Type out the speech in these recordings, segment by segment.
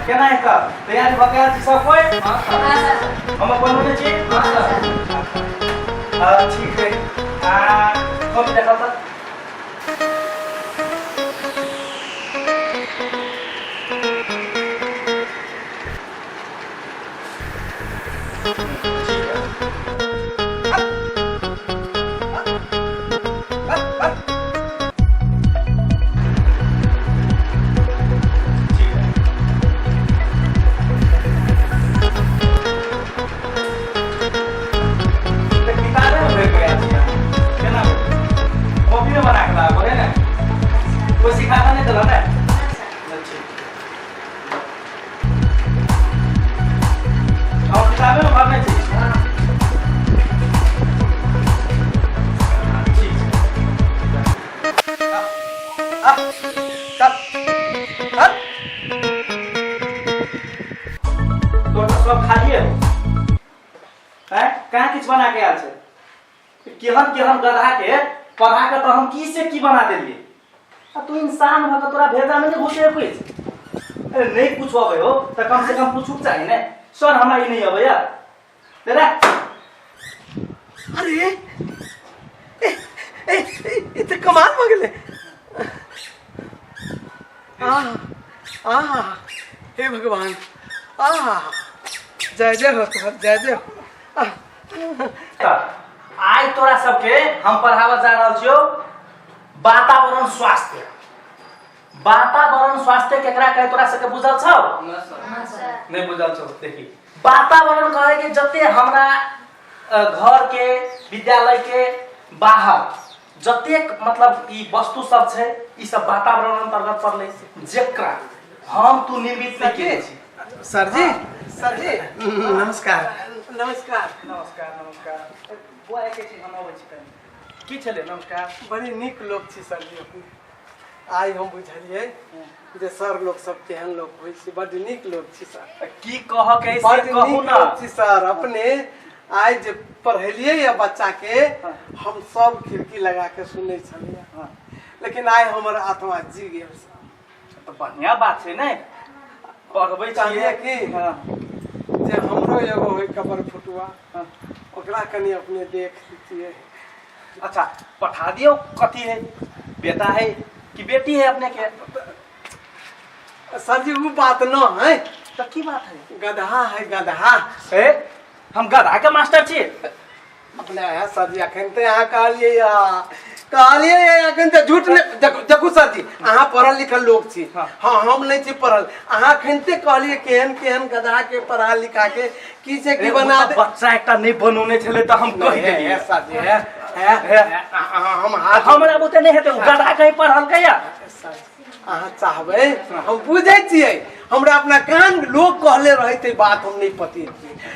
केना हेतै तैयारी भऽ गेल छी सब कोइ? हम बनौने छी। हाँ, ठीक है। आ कॉपी देखा तऽ। ठीक है। ठीक है। तऽ किताबे मे भरि गया छी अहाँ। केना भेल? कॉपी मे बना के लाबऽ पड़े ने, कोइ सिखा कऽ नहि देलक ने? ठीक। हम किताबे मे भरने छी। ठीक छै। आ, चल चल, तोर तऽ सब खालिए हो हैं, कहाँ किछु बना के आयल छै? केहन केहन गधा के पढ़ा के तऽ हम की से की बना देलिए, आ तू इंसान भऽ कऽ तोरा भेजा में नहीं घुसे कुछ। अरे नहीं कुछ अबै हो तऽ कम से कम पूछू के चाही ने, सर हमरा ई नहीं अबै तेरा। अरे ए, ए, ए, ई तऽ कमाल भऽ गेलै। आ आ हे भगवान, आ जय जय हो तोहर, जय जय हो। आ, आइ तोरा सबके हम पढ़ाबऽ जा रहल छियौ वातावरण स्वास्थ्य। वातावरण स्वास्थ्य केकरा कहे, तोरा सबके बुझल छौ? नहीं बुझल छौ? देखी, वातावरण कहे के जते हमरा घर के, विद्यालय के बाहर जतेक मतलब ई वस्तु सब छै, ई सब वातावरण अंतर्गत पड़लै, जेकरा हम तू निर्मित नहीं केने छी। सर जी, सर जी, नमस्कार। नमस्कार। नमस्कार, नमस्कार। बुआ, एके छी, हम अबै छी कनि। की छलै? नमस्कार। बड़ी नीक लोक छी सर जी अपने। आइ हम बुझलियै जे सर लोक सब केहन लोक होइ छै। बड्ड नीक लोक छी सर। की कहऽ के है से बड्ड कहू नीक ना। लोक छी सर अपने। आइ जे पढ़ेलियै या बच्चा के, हम सब खिड़की लगा के सुनै छलियै, लेकिन आइ हमर आत्मा जी गेल सर। तऽ बढ़िया बात छै ने, पढ़बै कहलियै छियै की जे हमरो एगो होइ कपर फुटुआ, ओकरा कनि अपने देख दितियै। अच्छा, पठा दियौ। कथी है, बेटा है कि बेटी है अपने के? सर जी, वो बात न है। तऽ की बात है? गधा है, गधा। ए, हम गधा के मास्टर छी? अपने है सर जी, अखन तऽ अहाँ कहलियै या कहलियै या अखन तऽ झूठ नहि। देखू, देखू सर जी, अहाँ पढ़ल लिखल लोक छी। हाँ, हम नहि छी पढ़ल। अहाँ अखन ते कहलियै केहन केहन गधा के पढ़ा लिखा के की से की ए, बना ओ तऽ दे। बच्चा एकटा नहि बनौने छलै तऽ हम कहि हे, हे, देलियै। सर जी, हे हे हे। हम हाथ हमरा बुते नहि हेतै, ओ गधा कहीं पढ़लकै या? सर, अहाँ चाहबै, हम बुझै छियै। हमरा अपना कान, लोग कहले रहते बात हम नहीं पतियै,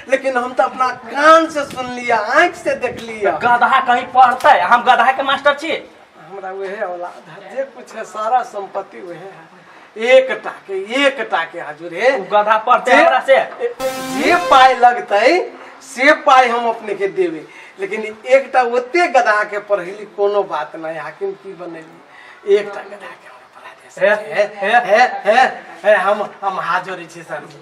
लेकिन हम तऽ अपना कान से सुनलियै, आँखि से देखलियै। गधा कहीं पढ़तै? हम गधा के मास्टर छी? हमरा वहे औलाद है, जे कुछ है सारा संपत्ति वहे है, एकटा के, एकटा के हजूर हे। ओ गधा पढ़तै हमरा से? जे पाइ लगतै से पाइ हम अपने के देबै, लेकिन एकटा ओते गधा के पढ़ेली कोनो बात नहीं। हाकिम की बनेली, एकटा गधा के हमरा पढ़ा दे। हे, हे हे हे हे, हम हाथ जोड़ै छी सर जी।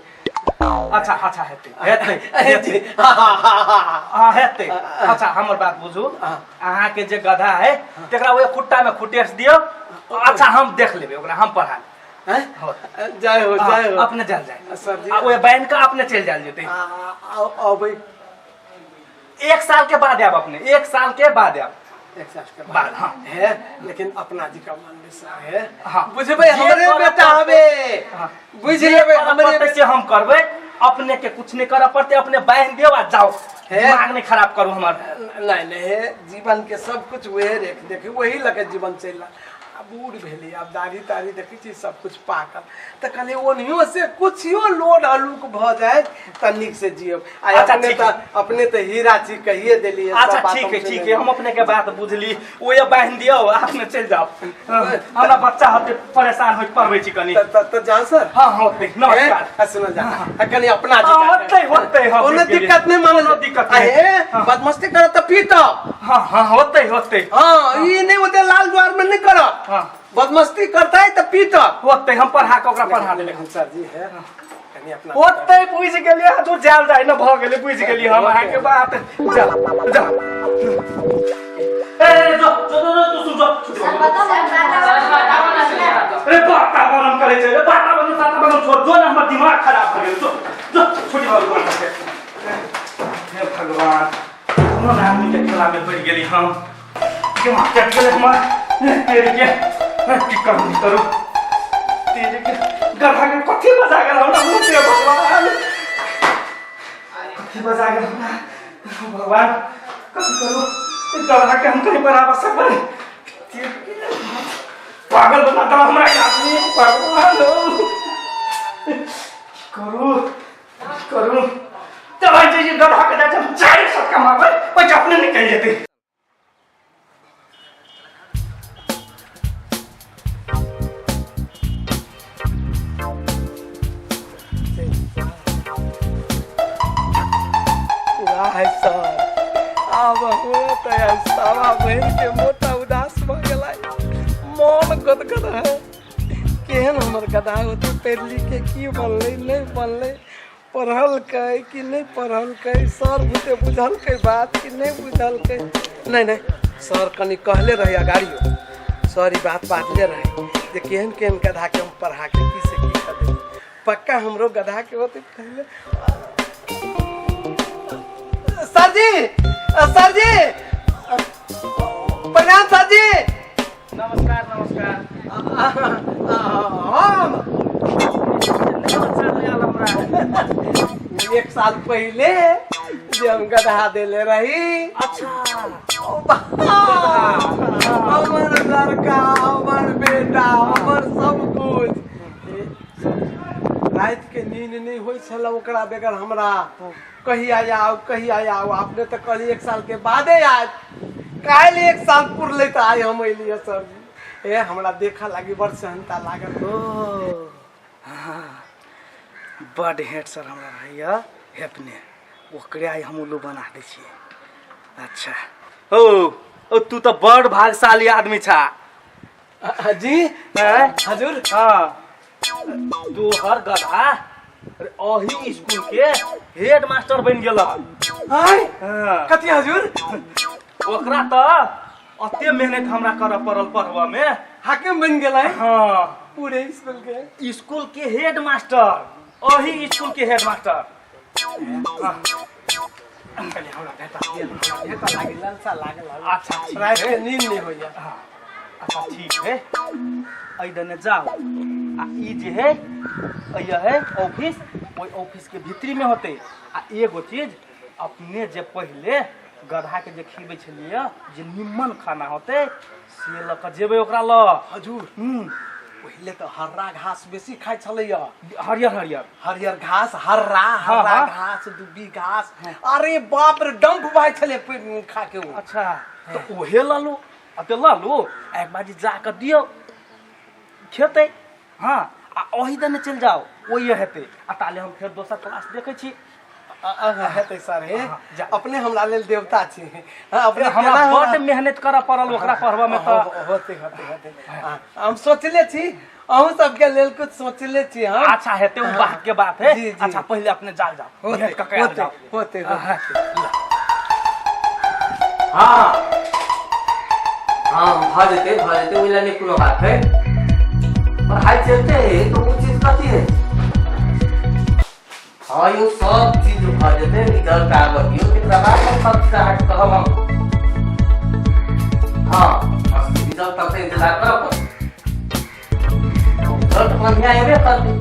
अच्छा अच्छा, हेतै हेतै। हे जी, हाँ, हाँ, हाँ, हाँ। हाँ, हेतै। अच्छा, हमर बात बुझू। हाँ। अहाँके जे गधा है तकरा ओहि खुट्टा में खुटेस दियौ। अच्छा, हम देख लेबै ओकरा, हम पढ़ा लेबै। हैं? हाँ। जय हो, जय हो। अपने चल जाए सर जी। आ ओहि बान्हि कऽ अपने चलि जायल जेतै। अबै एक साल के बाद आयब अपने, एक साल के बाद आयब। एक साल के बाद, हाँ। है, लेकिन अपना जी का मन में सा है। हाँ। बुझबै जे हमरे करऽ बेटा पड़तै। हबे। हाँ। बुझ जे लेबै करऽ हमरे पड़तै से हम करबै, अपने के कुछ नहीं करऽ पड़तै। अपने बान्हि दियौ आ जाओ। हे। दिमाग नहीं खराब करू हमर। नहीं नहीं, हे जीवन के सब कुछ वहे रेख देखी, वही लगे जीवन चलि रहल। आब बूढ़ भेली, आब दाढ़ी ताढ़ी देखै छी सब कुछ पाकल, तऽ कहलियै ओनहियो से कुछियो लोड हलुक भऽ जाय तऽ नीक से जियब। आ अच्छा, अपने ठीक तऽ अपने तऽ हीरा छी, कहिए देलियै सब अच्छा बात ठीक हम है, सुनि ठीक है। लेलियै। हम अपने के बात बुझली। ओए बान्हि दियौ, अपने चलि जाओ। हमरा बच्चा होते परेशान होइत, पढ़बै छी कनी। तऽ जाउ सर। हाँ होते, नमस्कार। हे, सुनल जा, आ कनी अपना जी हाँ, होतै, होतै, हाँ, कोनो बुझि गेलियै। दिक्कत नहि मानल। कोनो दिक्कत नहि। हे, हाँ। बदमाशी करत तऽ पीटब। हाँ हाँ, होते होते। हाँ, ई नहि होते, लाल द्वार में नहीं करब। हाँ। बदमस्ती करता है तो पीटब। होते, हम पढ़ा के ओकरा पढ़ा देबै। लेकिन सर जी है कनी अपना ओतै बुझि गेलियै तू जायल जाय ने भऽ गेलै बुझि गेलियै हम अहाँके बात जा जा ए जो जो जो तू सुन जो सर बताओ अरे वातावरण करै छै रे वातावरण वातावरण छोड़ जो ने हमर दिमाग खराब भऽ गेल जो जो छोटी बाबू दुकान पर हे भगवान कोनो आदमी के खेला में पड़ि गेली हम दिमाग कटि गेलै हमर तेरे के की करू की करू तेरे के गधा के कथी बजा गेल हमरा मुँह से भगवान कथी बजा गेल हमरा भगवान कथी करू ई गधा के हम कहीं बराबर सकबै पागल बना देला हमरा ई आदमी भगवान हो। करू करू तब जे जे गधा के जाइ छै हम चारि सटका मारबै ओहि अपने निकलि जेतै वाह है सर आब हमरा तऽ आइ सावा बहिन के मोटा उदास भऽ गेलै मन गदगद है केहन हमर गधा होतै पढ़ि लिख के की बनलै नहि बनलै पढ़लकै कि नहि पढ़लकै सर बुते बुझलकै बात कि नहि बुझलकै नहि नहि सर कनि कहले रही अगाड़ियो सर ई बात बाजले रहे जे केहन केहन गधाके हम पढ़ाके की से की कर देली पक्का हमरो गधाके होतै कहले सर जी सर जी प्रणाम सर जी नमस्कार नमस्कार हम एक साल पहले जे हम गधा देले रही अच्छा ओ बा- हमर लड़का हमर बेटा हमर सब कुछ राति के नींद नहीं होइ छल ओकरा बगैर हमरा कहिया आउ कहिया आउ अपने तऽ कहली एक साल के बादे आयत काल्हि एक साल पुरलै तऽ आइ हम एलियै सर जी ए हमरा देखऽ लागी बड़ सेहनता लागल ओ हाँ बड हेड सर हमरा रहैया हेपने ओकरे आइ हम उल्लू बना दै छियै अच्छा ओ ओ तू तऽ बड़ भागशाली आदमी छा जी हैं? हजुर हाँ तोहर गधा अरे अही स्कूल के हेड मास्टर बनि गेल आय हाँ। कथी हजुर ओकरा तऽ अते मेहनत हमरा करऽ पड़ल पढ़बऽ में हाकिम बनि गेलै हाँ पूरे स्कूल के स्कूल के हेड मास्टर अही स्कूल के हेड मास्टर कनि हमरा भेटा दिअ ने, हमरा भेटा लागल ललसा लागल हन। अच्छा ठीक राति है के नींद नहि होइया हाँ, अच्छा ठीक है एहि दने जाओ आ ई जे है एहि है ऑफिस ओहि ऑफिस के भीतरी में होते आ एगो चीज अपने जे पहिले गधा के जे खिबै छलियै जे निम्मन खाना होते से लऽ कऽ जेबै ओकरा लऽ हजूर हूँ पहिले तऽ हर्रा घास बेसी खाइ छलैया हरियर हरियर हरियर घास हर्रा हर्रा हाँ। घास दुब्बी घास अरे बाप रे डंप भाई छलै खा के ओ अच्छा तऽ ओहे लऽ लू आ तऽ लऽ लू आ एक बाजी जा कऽ दियौ खेतै हँ आ ओही दने चलि जाउ ओहि हेतै आ ताले हम फेर दोसर क्लास देखै छी हेतै सर हे हाँ, जा। अपने हमरा लेल देवता छी हाँ, अपने हमरा केना बड्ड मेहनत करऽ पड़ल ओकरा पढ़बऽ मे तऽ होते होते होते हाँ, हम सोचले छी अहूँ सबके लेल कुछ सोचले छी हम अच्छा हेतै ओ बात के बात है जी, जी। अच्छा पहिले अपने जाल जाओ होते भेंट कऽ के आबि होते जाउ होते होते हाँ हाँ भऽ जेतै भऽ जेतै ओहि लए नहि कोनो बात है पढ़ाइ चलते है तो ओ चीज कथी है हाँ यौ सब चीज भऽ जेतै रिजल्ट आबऽ दियौ तकरा बाद हम सब चीज अहाँके कहब हम हाँ बस रिजल्ट तक इंतजार करऽ पड़त रिजल्ट बढ़िआँ एबे करतै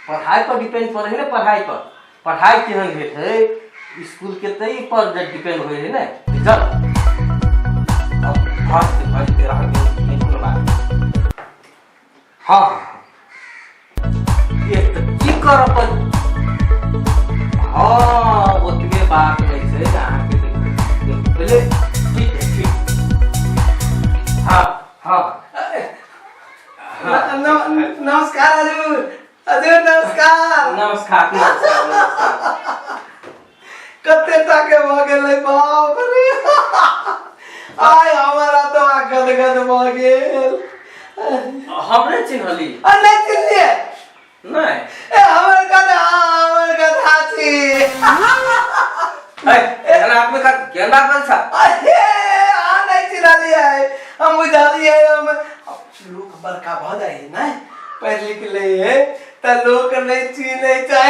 पढ़ाइ पर डिपेंड पड़ै है ने पढ़ाइ पर पढ़ाइ केहन भेल है स्कूल के तऽ ई पर डिपेंड होइ है ने रिजल्ट अब भऽ जेतै भऽ जेतै अहाँके नहि कोनो बात हाँ हाँ एक तऽ की करऽ पड़ हाँ ओतबे बात नहि छै अहाँके देखू पहिले ठीक है ठीक हाँ हाँ नमस्कार हजुर हजुर नमस्कार नमस्कार नमस्कार नमस्कार कते टाके भऽ गेलै बाप रे आय हमारा तो गदगद भऽ गेल हमरे चिन्हली? आ नहीं चिन्हलिए? नहीं। ए हमर गधा, हमर गधा छी। ए, एहन आदमी का केहन बात बजै छा? अरे आ नहीं चिन्हलिए, हम बुझलिए। हम लोग बड़का भऽ जाइ है ने, पढ़ लिख ले है तऽ लोक नहीं चिन्है छै।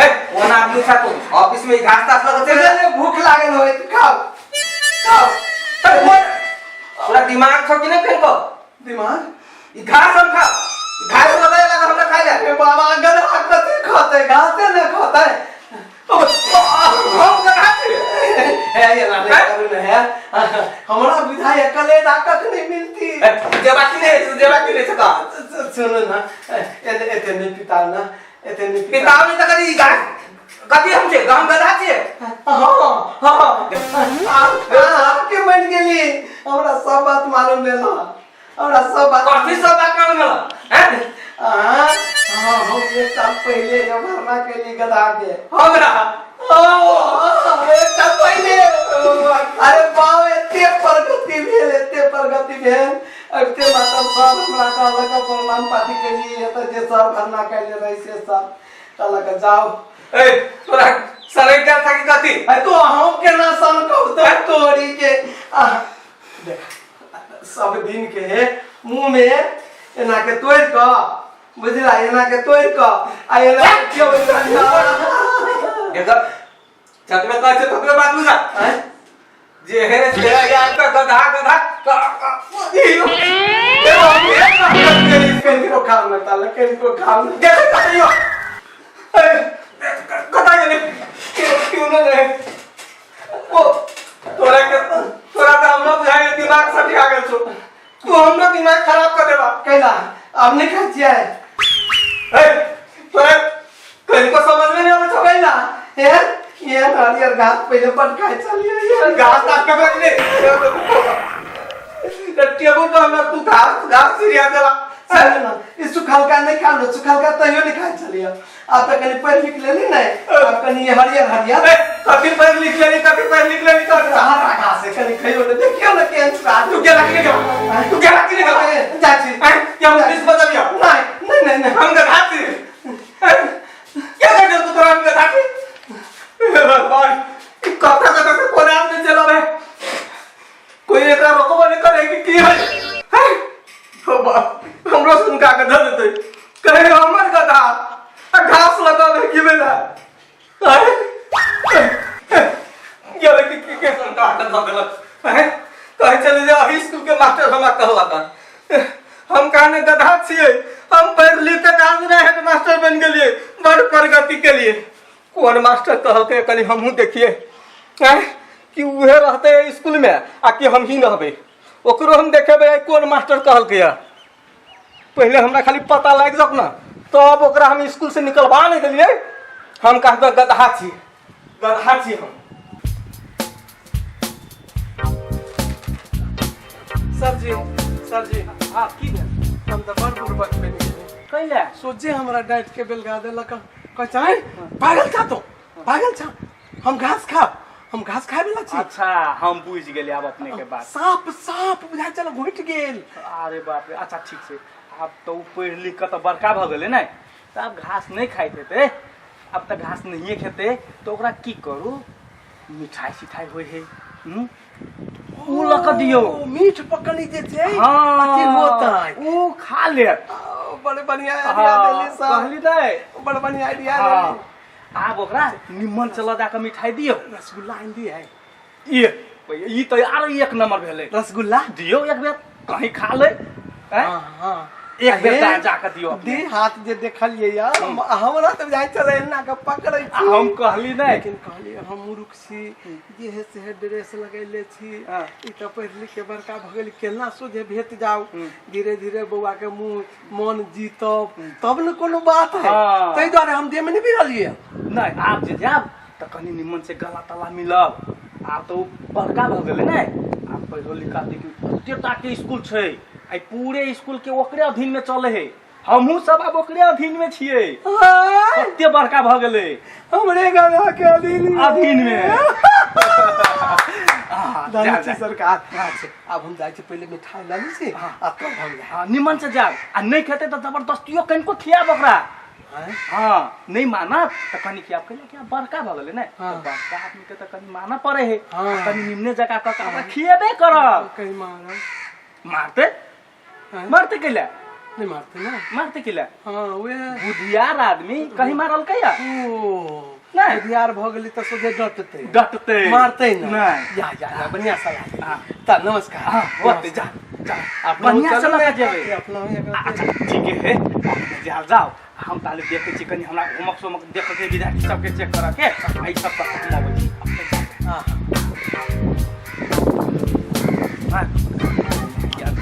ए, कोन आदमी छा तू? ऑफिस में ई घास तास लगै छै? बुझलिए, भूख लागल होय तऽ खाओ खाओ। ए, तोरा दिमाग छौ कि नहि कनिको? दिमाग? ई घास हम खा, घास लगै लगा हमरा खाइ ले। ए बाबा, गधा कथी खतै? घासे ने खतै। हम गधा छी? हे एना नहि करू ने, हे हमरा बुझाइ कलेजा कखनी मिलती। ए, जेबा कि नहि, जेबा कि नहि से कह। सुनू ना, एते एते नहि पिताउ ना, एते नहि पिताउ। पिताओ नहि तऽ करी, ई घास कथी हम छियै? हम गधा छियै? हाँ हाँ, आपके बन गेली, हमरा सब बात मालूम भेल, हमरा सब बात। कथी सब बात मालूम भेल हैं? हाँ हाँ, हम एक साल पहले ये भरना कैली गधा के। हमरा? हाँ, एक साल पहले। अरे बाप, एते प्रगति भेल, एते प्रगति भेल, एते मतलब सर हमरा कहलक, प्रणाम पाती कैली, एतऽ जे सर भरना कैले रही से सर कहलक जाओ। ए, तोरा सड़क गेल था कि कथी? अरे तो हम केना सन कहू तोरी के। आह, देख, सब दिन के मुंह में एना के तोड़ कऽ, बुझला, एना के तोड़ कऽ आ एना के खियबै छलियै। देख, जतबे कहै छै ततबे बात बुझा। आँय? जे हे से यार तऽ गधा गधा कनिको खाउ ने ताले, कनिको खाउ ने। देख कतैयो कता गेलै क्यों न रहे ओ तोरा के। तोरा तऽ हमरा बुझाइ दिमाग सटिया गेल छौ, तू हमरा दिमाग खराब कर देबा। कैला आब नहि खाइ छियै? ए, तोरा कनिको समझ में नहीं आबै छौ? कैला एहन एहन हरियर घास पहिले बड खाइ छलियै। घास तास के बदले टेबुल पर हमरा तू घास घास छिड़िया देला। सुनू ने, ई सुखलका नहि खाउ ने, सुखलका तैयो नहि खाइ छलियै। आब तऽ कनि पढ़ि लिख लेली ने, आब कनि हरियर हरियर। ए, कथी पढ़ि लिख लेली? कथी पढ़ि लिख लेली? कथी हरा घास है, कनि खइयो ने, देखियौ ने केहन स्वाद। तू गेला कि नहीं गेला? तू गेला कि नहीं गेला? जाइ छी। हैं? कि हम पुलिस बजबियो? नहि नहि नहि नहि। हम गधा छी? हैं? क्या कर तू? तोरा हम गधा छी? हे भगवान, ई कथा कथा से कोन आदमी चलबे? कोई एकरा रोकबो नहीं करे कि की है? हैं? हो बाप, हमरो सुनका के धर देते, कहे हमर गधा आ घास लगावे की बेला गेलै कि की के सुनका के धर देलक? हैं? कहे चले जे अही स्कूल के मास्टर हमरा कहलक। हम कहने गधा छियै, हम पढ़ि लिख के कहाँ से हेड मास्टर बनि गेलियै, बड़ प्रगति के लिए। कोन मास्टर कहलकै, कनि हमहूँ देखियै। हैं? कि उहे रहतै स्कूल में आ कि हम ही रहबै? ओकरो हम देखेबै। कोन मास्टर कहलकै या, पहिले हमरा खाली पता लागि जाओ ना, तब ओकरा हम स्कूल से निकलवा नहीं देलियै। हम कहबै गधा छी, गधा छी हम। सर जी, सर जी। हाँ, की भेल? हम तऽ बड़ बुड़बक बनि गेली। कैले? सोझे हमरा डाँटि के बेलगा देलक। कहै छै, पागल छा तू, पागल छा, हम घास खाब, हम घास खाए वाला छी। अच्छा, हम बुझि गेलियै आब अपने के बात। साँप साँप बुझाइ छल, घुटि गेल। अरे बाप रे। अच्छा ठीक छै, आब तऽ ओ पढ़ि लिख कऽ तऽ बड़का भऽ गेलै ने, तऽ आब घास नहि खाइत हेतै। आब तऽ घास नहिए खेतै, तऽ ओकरा की करू, मिठाई सिठाई होइ है, हूँ? उ लऽ कऽ दियौ। ओ, मीठ पकड़ी जे छै। हाँ। अथी होतै। उ खा लेत। ओ, बड़ बढ़िया आइडिया देली सर। कहली नहि? बड़ बढ़िया आइडिया हाँ। देली। आब ओकरा निम्मन से लऽ जाकऽ मिठाई दियौ। रसगुल्ला आनि दियै? ये ई तऽ आरो एक नंबर भेलै। रसगुल्ला दियौ, एक बेर कहीं खा ले, आँय? हाँ हाँ। एक बेर हे, जा कऽ दियौ अपने। देह हाथ जे देखलियै या, हमरा तऽ बुझाइ छलै एना कऽ पकड़ै आ छी। हम कहली नहि? लेकिन कहलियै हम मूर्ख छी, जे हे से हे ड्रेस लगैले छी। ई तऽ पढ़ि लिख के बड़का भऽ गेल, केना सोझे भेट जाउ? धीरे धीरे बौआ के मुँह मन जीतब तब ने कोनो बात है। ताहि दुआरे हम देह में नहि भिड़लियै। नहि, आब जे जायब तऽ कनि निम्मन से गला तला मिलब। आब तऽ ओ बड़का भऽ गेलै ने, आब पढ़ो लिखा। देखियौ, एते टा के स्कूल छै, आइ पूरे स्कूल के ओकरे अधीन में चले है। हमहूँ सब आब ओकरे अधीन में छियै। कते बड़का भऽ गेलै। हमरे गधा के अधीन। अधीन में। हाँ, धन्य जा, छी जा। सरकार। अच्छा। आब हम जाइ छी, पहिले मिठाई लऽ लै छी आ तब हम जायब। हाँ, निमन से जाब आ नहीं खेते तऽ जबरदस्तियो कनिको खियाब ओकरा। आँय? हाँ, नहीं मानत तऽ कनि खियाब, कैला कि आब बड़का भऽ गेलै ने। हाँ। तऽ बड़का आदमी के तऽ कनि मानऽ पड़े है। हाँ। कनि निम्ने जगह कऽ के ओकरा खिएबे करब। कहीं मारब? मारते? आँय? मारते कैला? नहीं मारते ना? मारते कैला? हाँ, उहे। बुधियार आदमी कहीं मारलकै या? ओ नहि। बुधियार भऽ गेलै तऽ सोझे डटतै। डटते। मारतै ना। नहि। या या या, बढ़िया सलाह। हाँ। तऽ नमस्कार। हाँ, होते, जा जा। अपना बढ़िया से लऽ कऽ जेबै। अपना। अच्छा, ठीक है, जाओ जाओ। हम ताले देखै छी, कनि हमरा होमवर्क सोमवर्क देखै के, विद्यार्थी सबके चेक करऽ के, आ ई सब कऽ के हम अबै छी। अपने जाउ। हाँ। हाँ। यार,